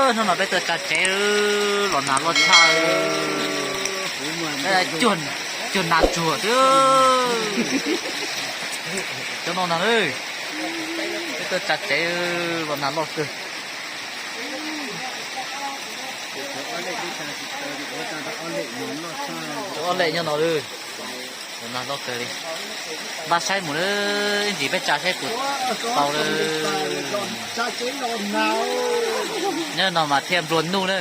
Hnub no peb tuaj tsa tsev, los nag loj tshaj, cuag nag tsuag xwb. Cov no nag, peb tuaj tsa tsev, los nag loj kawg. Ob lem nyob no, los nag loj kawg li. Npaj saib mus, ib ntsis peb tsa saib puas tau li. Nyob no mas thiaj nplua nuj na.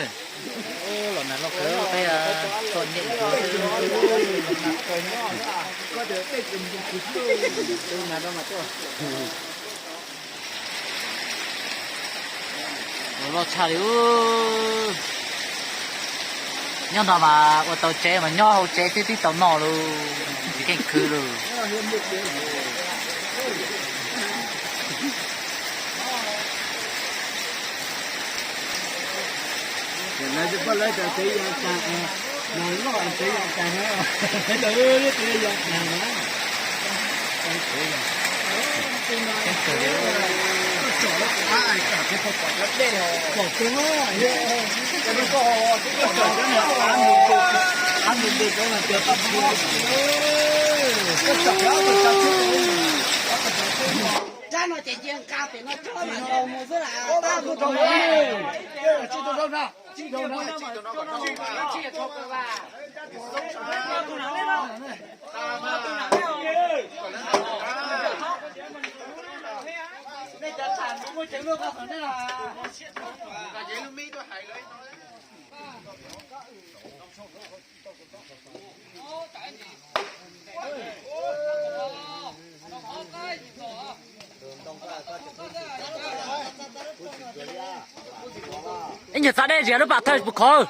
Los nag loj kawg, peb tuaj nyem nplua xwb. Loj tshaj li. Nyob no mas ua tau tsev mas nyob hauv tsev xwb twb tau noj lawm, tsis keej khwv lawm. Lawv tsis paub lawv cov tsev yau tas, mas loj tsev yau tas, lawv tsev yau tas na. Rab no ces cia nqa pem no tso mas mus xwb las. Ib nyuag txav dej zias lub pas thawj puas khov.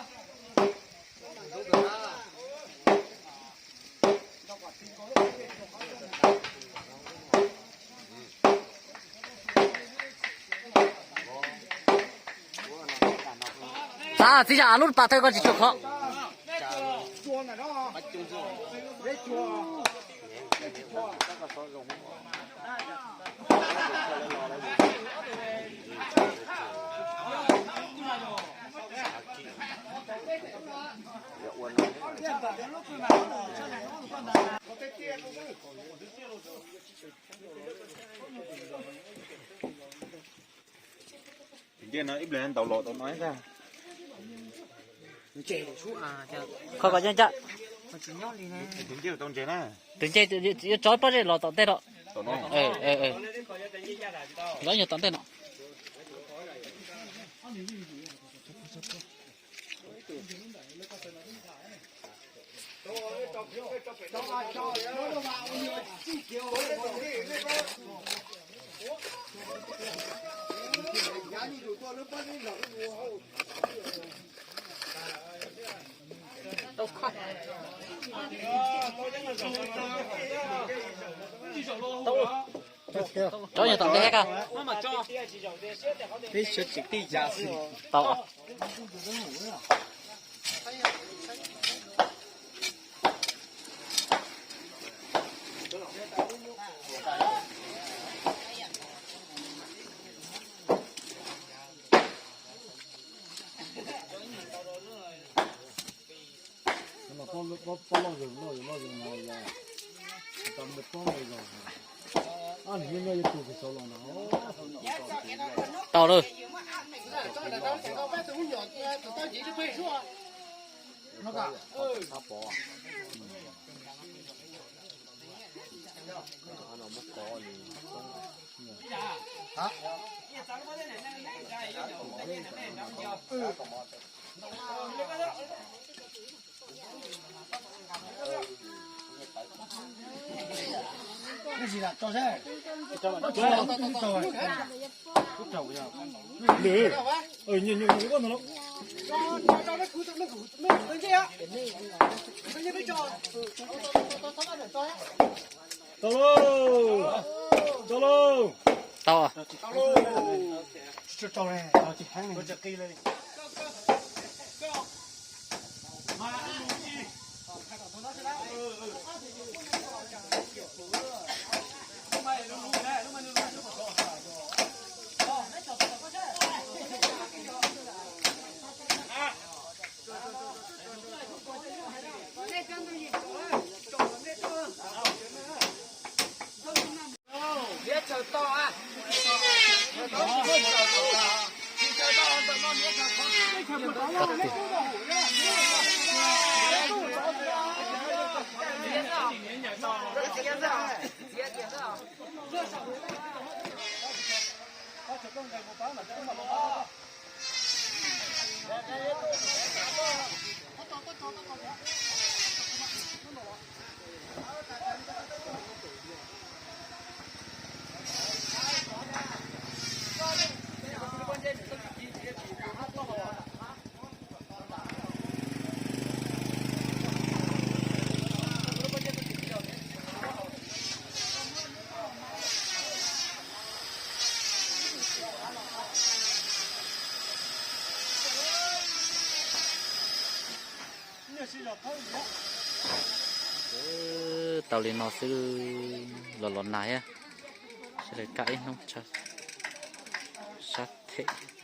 Txav txiv zam lub pas thawj koj tsis tshua khov. Tus ncej no ib pliag ntaus los tau no ntag. Kho kom ncaj ncaj. Tus ncej tau ntses na. Tus ncej yuav tso pob zeb los tom ntej no. Los nyuag tom ntej no. Tau, tau. Tso nyuag tom ntej thiab koj. Peb sawv tsees tij ya xwb. Tau. Tau lawm. Tau lauj, tau lauj. Tau. Kab tiag. Tau li no xwb, los los nag thiab. Sawv daws kaj ib hnub, sab them.